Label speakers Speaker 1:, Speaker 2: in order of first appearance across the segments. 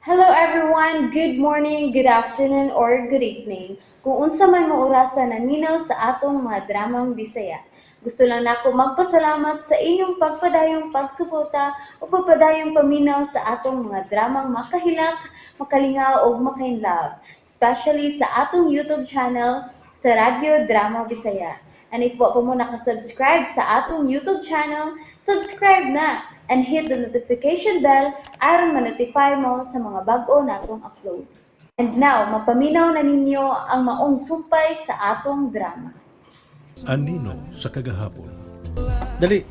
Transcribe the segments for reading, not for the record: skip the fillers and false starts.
Speaker 1: Hello everyone! Good morning, good afternoon, or good evening. Kung unsa man mo orasa naminaw sa atong mga dramang Bisaya. Gusto lang nako magpasalamat sa inyong pagpadayong pagsuporta o pagpadayong paminaw sa atong mga dramang makahilak, makalingaw ug makainlove, especially sa atong YouTube channel sa Radyo Drama Bisaya. And if wa pa mo nakasubscribe sa atong YouTube channel, subscribe na and hit the notification bell aron ma-notify mo sa mga bag-o natong uploads. And now, mapaminaw na ninyo ang maong sumpay sa atong drama.
Speaker 2: Anino sa kagahapon.
Speaker 3: Dali,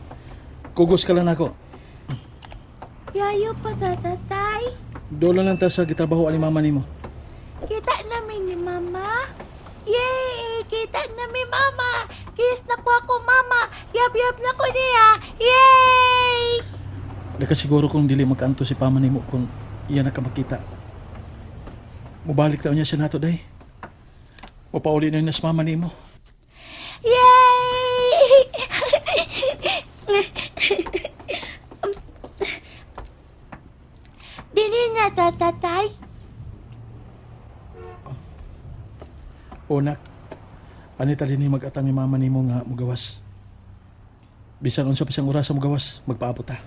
Speaker 3: kugos ka lang nako.
Speaker 4: Yayo pa ta, tatay.
Speaker 3: Doon lang ta sa gitrabaho ani mama nimo.
Speaker 4: Kita namin ni mama. Yay! Kita namin mama. Kiss na ko ako mama. Yab-yab na ko niya. Yay!
Speaker 3: Daka siguro kung dili magkaanto si pama nimo kung iya na ka makita. Mubalik daw niya siya nato day. Mapauli na niya sa mama nimo.
Speaker 4: Yay! Dili na ta, tatay.
Speaker 3: O nak, anita din mag-atang ni mama nimo nga mugawas. Bisan unsa pa siyang oras sa mugawas, magpaabot ta.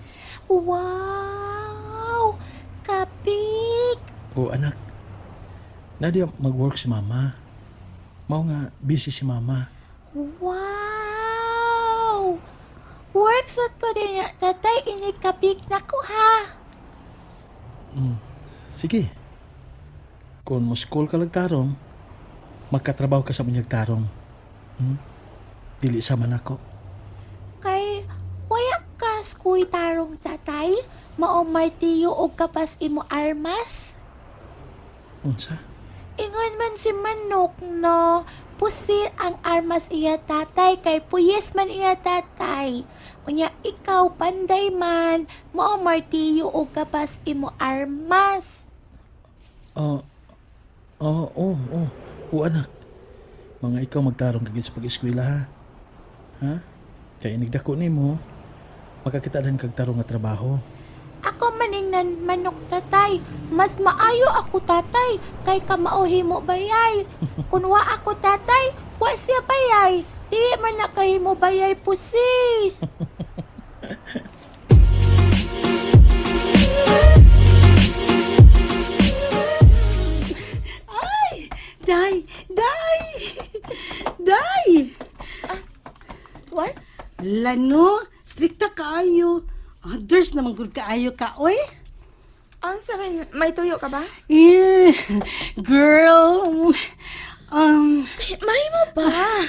Speaker 4: Wow! Kapik!
Speaker 3: O anak, nadia mag-work si mama. Mao nga busy si mama.
Speaker 4: Wow! Work sa ko din na, tatay. Inikapik na ko ha.
Speaker 3: Sige. Kung mo school ka lang tarong, magkatrabaho ka sa munyag tarong. Dili sa man ako.
Speaker 4: Kay waya ka skuy tarong tatay, mao martiyo og kapas imo armas.
Speaker 3: Unsa?
Speaker 4: Ingon man si manok no, pusil ang armas iya tatay kay puyes man iya tatay. Unya ikaw panday man, mao martiyo og kapas imo armas.
Speaker 3: Oo, oh, oo, oh, oh. Anak. Mga ikaw magtarong kagid sa pag-eskwela ha. Ha? Kay inigdako nimo, makakita din kag tarong nga trabaho.
Speaker 4: Ako maningnan manok tatay, mas maayo ako tatay kay kamao himo bayay. Kun wa ako tatay, wa siya bayay. Dili man na kahimo bayay pusis.
Speaker 5: Day! Day! Day!
Speaker 6: What?
Speaker 5: Lano, strikta kaayo. Others naman gud kaayo ka, oy.
Speaker 6: Ang sa may tuyo ka ba?
Speaker 5: Eh, girl.
Speaker 6: Ay, mahimo ba?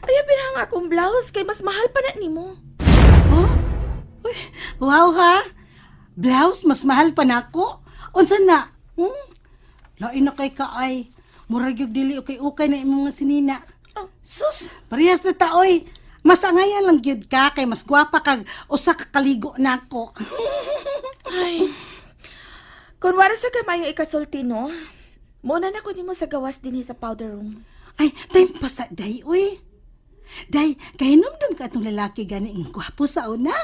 Speaker 6: Ay, pinahang akong blouse kay mas mahal pa na nimo.
Speaker 5: Oh? Uy, wow ha. Blouse, mas mahal pa nako. Unsa na? Lain na kay kaay. Murag yung dili okay ukay na imong mga sinina.
Speaker 6: Oh.
Speaker 5: Sus, parehas na ta oy. Mas angayan lang gyud ka kay mas gwapa kag usa ka kaligo nako.
Speaker 6: Ay. Kung wala sa kamayo ikasulti, no? Muna na ko nimo sa gawas dinhi sa powder room.
Speaker 5: Ay, time pa sa day, uy. Day, kahinumdum ka atong lalaki gani ang gwapo sa una.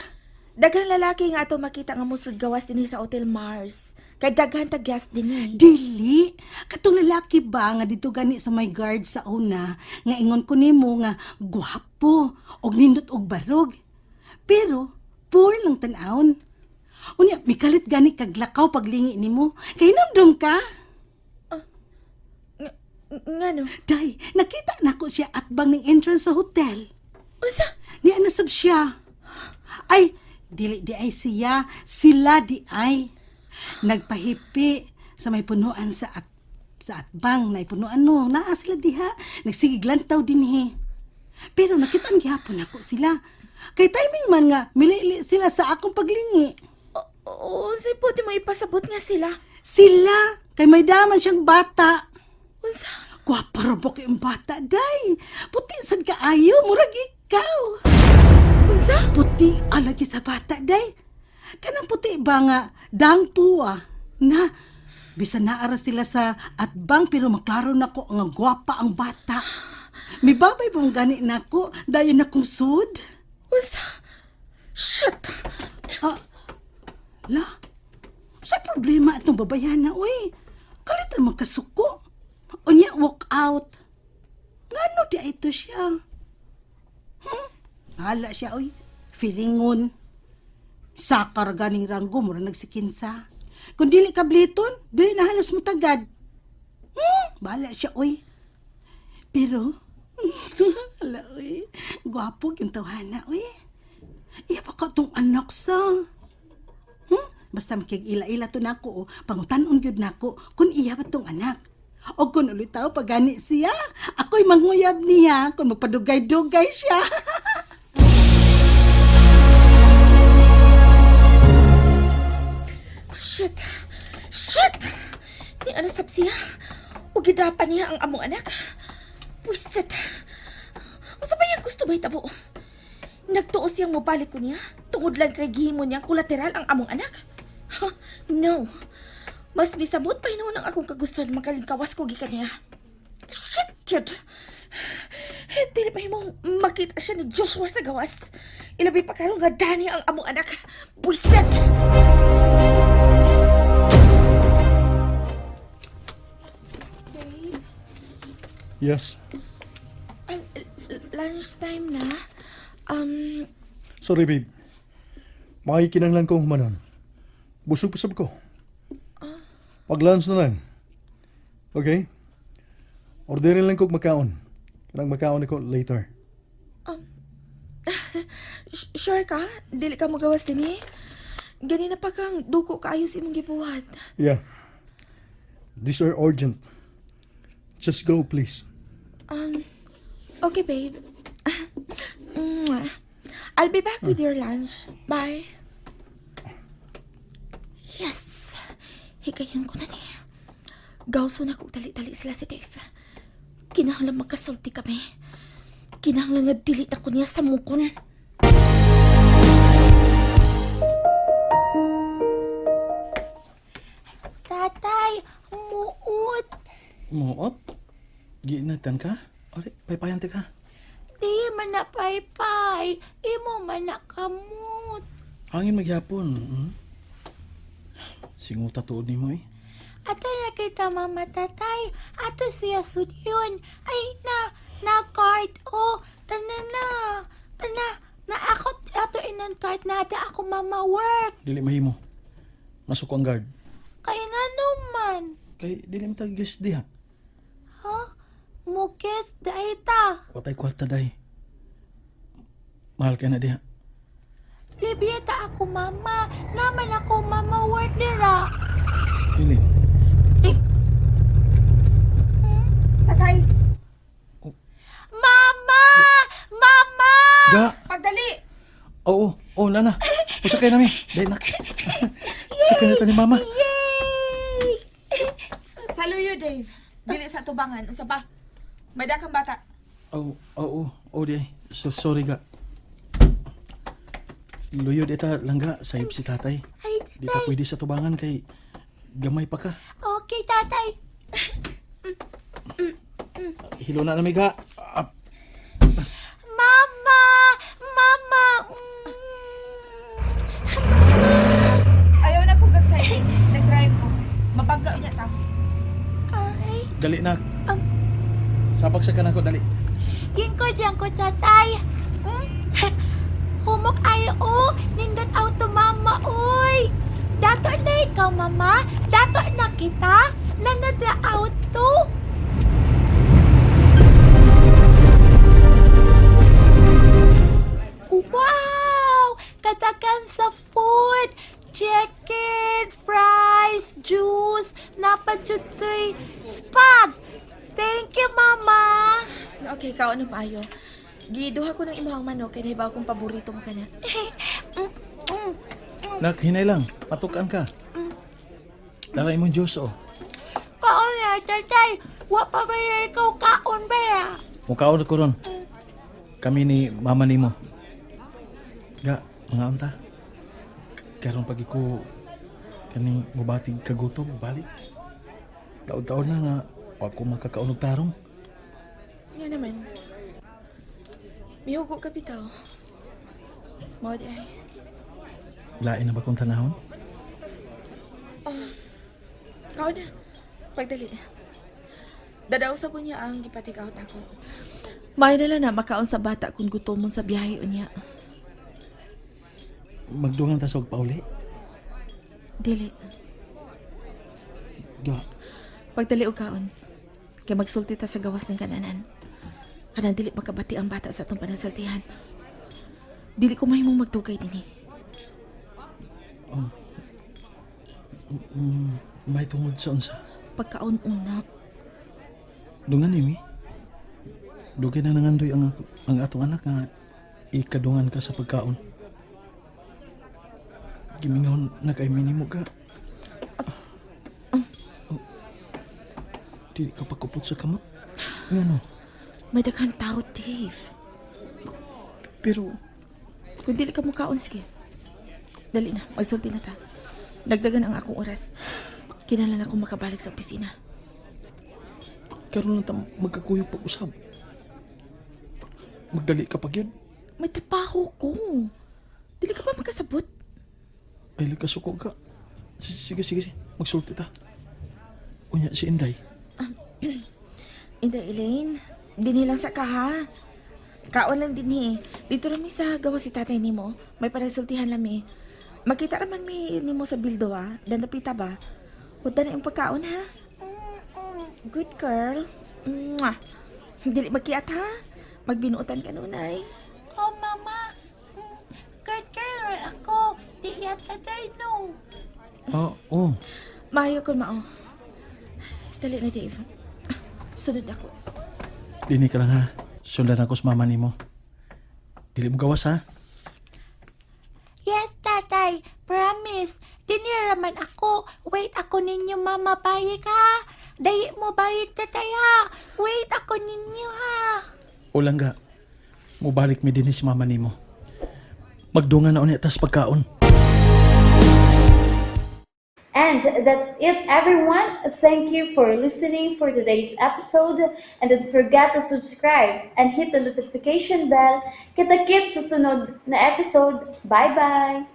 Speaker 6: Daghang lalaki nga ato makita nga musud gawas dinhi sa Hotel Mars. Kay daghan tagyas dinhi.
Speaker 5: Dili, katong lalaki ba nga dito gani sa may guard sa una, nga ingon ko nimo nga gwapo og nindot og barog. Pero poor lang tan-awon. Unya, mikalit gani kaglakaw paglingi nimo. Kahinumdum ka?
Speaker 6: Ngano?
Speaker 5: Day, nakita nako siya atbang ng entrance sa hotel.
Speaker 6: Unsa?
Speaker 5: Niya nasab siya. Ay, dili di ay siya, sila di ay. Nagpahipi sa may punuan sa atbang na ipunuan no, naa sila diha, nagsigiglantaw dinhi. Pero nakita ang gihapon ako sila. Kay timing man nga, milili sila sa akong paglingi.
Speaker 6: Oo, unsay pwede mo ipasabot nga sila?
Speaker 5: Sila, kay may daman siyang bata.
Speaker 6: Unsa?
Speaker 5: Gwapa ra ba kay ang bata, day? Puti sad kaayo, murag ikaw.
Speaker 6: Unsa?
Speaker 5: Puti alagi sa bata, day. Kanang puti ba nga, dang puwa. Na, bisan naara sila sa atbang pero maklaro na ko nga gwapa ang bata. Mibabay pong gani nako, dayon na kong sud.
Speaker 6: Unsa? Shit!
Speaker 5: Ah, la, Sa problema atong babayana, uy. Kalit ra magkasuko. Unya, walk out. Ngano di ay to siya? Hala siya, uy. Feelingon. Sakar ganing ranggo, mura nagsikinsa. Kung dili ka bliton, dili na halos mutagad. Bahala siya, uy. Pero, hala, uy. Gwapo, gintawana, uy. Iya pa ka tong anak sa. Basta makig-ila-ila to nako, oh. Pangutan-on gyud nako kung iya ba tong anak. O kung ulitaw pagani siya, ako'y manguyab niya kung magpadugay-dugay siya.
Speaker 6: Oh, shit! Shit! Ni ano sab siya? O gidapan niya ang among anak? Pwisit! Unsa ba iyang gusto ba hitabo? Nagtuo siyang mobalik ko niya tungod lang kay gihimo niyang kolateral ang among anak? Huh? No. Mas misamot pa hinuon ang akong kagustuhan makalingkawas ko gikan niya. Shit, cute! Dili pa himong makita siya ni Joshua sa gawas. Ilabi pa karon nga dani ang among anak. Buisit!
Speaker 7: Yes.
Speaker 6: Lunchtime na.
Speaker 7: Sorry, babe. Makikinanglan kong humanon. Busog pa sab ko. Pag-lunch na lang. Okay? Orderin lang kog makaon. Kanang makaon ako later.
Speaker 6: Sure ka? Dili ka magawas din eh. Gani na pa kang duko kaayo sa imong gibuhat.
Speaker 7: Yeah. These are urgent. Just go, please.
Speaker 6: Okay, babe. Mwah. I'll be back with your lunch. Bye. Yes! Higayon ko na niya. Gawso na kong dali-dali sila si Dave. Kinahanglan magkasulti kami. Kinahanglan nga dili na ko niya sa mukon.
Speaker 4: Tatay, muot.
Speaker 3: Muot? Giinatan ka? Ori, paypayan ti ka.
Speaker 4: Di man na paypay. Imo man na kamot.
Speaker 3: Hangin magyapon. Singuta tuod nimo eh.
Speaker 4: Ato na kita mama tatay. Ato siya sudyon. Ay na, na card. Oh, tana na. Tana, na ako ato inan card na ate ako mama work.
Speaker 3: Dili mahimo. Masuko ang guard.
Speaker 4: Kay na naman.
Speaker 3: Kay dili man ta guest diha.
Speaker 4: Ha? Mukes daita.
Speaker 3: Watay kwarta day. Mahal kay na diha.
Speaker 4: Libyeta ako mama. Naman ako mama work dira.
Speaker 3: Hilin.
Speaker 4: Eh,
Speaker 6: Sakay!
Speaker 4: Mama! Mama!
Speaker 3: Ga!
Speaker 6: Pagdali!
Speaker 3: Oo, oo, nana. Usakay nami. Dahil nak. Sakay na ta ni mama.
Speaker 4: Yay!
Speaker 6: Saluyo, Dave. Dili sa tubangan. Unsa pa? May kang bata.
Speaker 3: Oo, oo, oo, di ay. So, sorry ga. Luyod ita langga, sayop si tatay.
Speaker 4: Ay,
Speaker 3: Di ta pwede sa tubangan kay gamay pa ka.
Speaker 4: okay tatay.
Speaker 3: Hilo na nami ga. Ah,
Speaker 4: Mama! Mama!
Speaker 6: Ayaw na kong gagsay. Nag-drive ko. Mabangga niya ta.
Speaker 4: Ay,
Speaker 3: dali na. Sabak sa kanako, dali.
Speaker 4: Gingkod lang ko, tatay. Humok ay o, nindot auto mama, oy. Dato na ikaw, mama. Dato na kita. Nanada auto. Wow! Katakan sa food! Chicken, fries, juice, napajutoy, spag! Thank you, Mama!
Speaker 6: Okay, ikaw ano maayo. Giduha ko ng imuhang manok kay nahibaw kong paborito mo kana.
Speaker 3: Nak, hinay lang. Patukan ka. Dara imong juice, oh.
Speaker 4: Kaon na, tatay! Wa pa ba na ikaw kaon ba ya?
Speaker 3: Mukaon ko ron. Kami ni mama nimo. Ga, mga unta. Karon pag ko kaning mubatig kagutom balik. Taon-taon na nga wa ko makakaon og tarong.
Speaker 6: Nga naman. Mihugo ka bitaw. Mao di ay.
Speaker 3: Lain na ba kung tanahon?
Speaker 6: Kaon na. Pagdali. Dadaw sa po niya ang gipatik out ako. May na lang na makaon sa bata kung gutomon sa biyahe unya.
Speaker 3: Magdungan ta sa og pauli.
Speaker 6: Dili.
Speaker 3: Ga,
Speaker 6: Pagdali og kaon. Kay magsulti ta sa gawas ng kananan. Kanang dili makabati ang bata sa atong panasultihan. Dili ko mahimong magdugay dinhi.
Speaker 3: May tungod sa unsa.
Speaker 6: Pagkaon una.
Speaker 3: Dungan ni mi. Dugay na nangandoy ang atong anak nga ikadungan ka sa pagkaon. Gimingaw na kay minimo ka. Oh. Dili ka pagkupot sa kamot. Ngano?
Speaker 6: May daghan tao, Dave.
Speaker 3: Pero
Speaker 6: Kung dili ka mukaon, sige. Dali na, magsulti na ta. Dagdagan ang akong oras. Kinahanglan akong makabalik sa opisina.
Speaker 3: Karon lang ta magkakuyog pag-usab. Magdali ka pag yun.
Speaker 6: May trabaho ko. Dili ka pa makasabot.
Speaker 3: Ay, kasuko ka. Sige, sige, sige. Magsulti ta. Unya, si Inday.
Speaker 6: Inday, Elaine. Dinhi lang sa ka, ha? Kaon lang dinhi. Dito rami sa gawa si tatay nimo. May parasultihan lang mi. Makita raman mi nimo sa bildo, ha? Dandapita ba? Huwag na yung pagkaon, ha? Good girl. Mwah. Dili makiat, ha? Magbinuotan ka nunay.
Speaker 4: Oh, mama. Good girl ra ako. Di yata tatay no.
Speaker 3: Oo. Oh.
Speaker 6: Maayo ko mao. Dali na, Dave. Ah, sunod ako.
Speaker 3: Dini ka lang ha. Sundan ako sa mama nimo. Dili mo gawas ha.
Speaker 4: Yes, tatay. Promise. Dinira man ako. Wait ako ninyo, mama. Bayik ha. Dayi mo bayik, tatay ha. Wait ako ninyo ha.
Speaker 3: O lang ga. Mubalik mi dinhi si mama nimo. Magdungan na unya tas pagkaon.
Speaker 1: And that's it, everyone. Thank you for listening for today's episode. And don't forget to subscribe and hit the notification bell. Kita-kits sa sunod na episode. Bye-bye!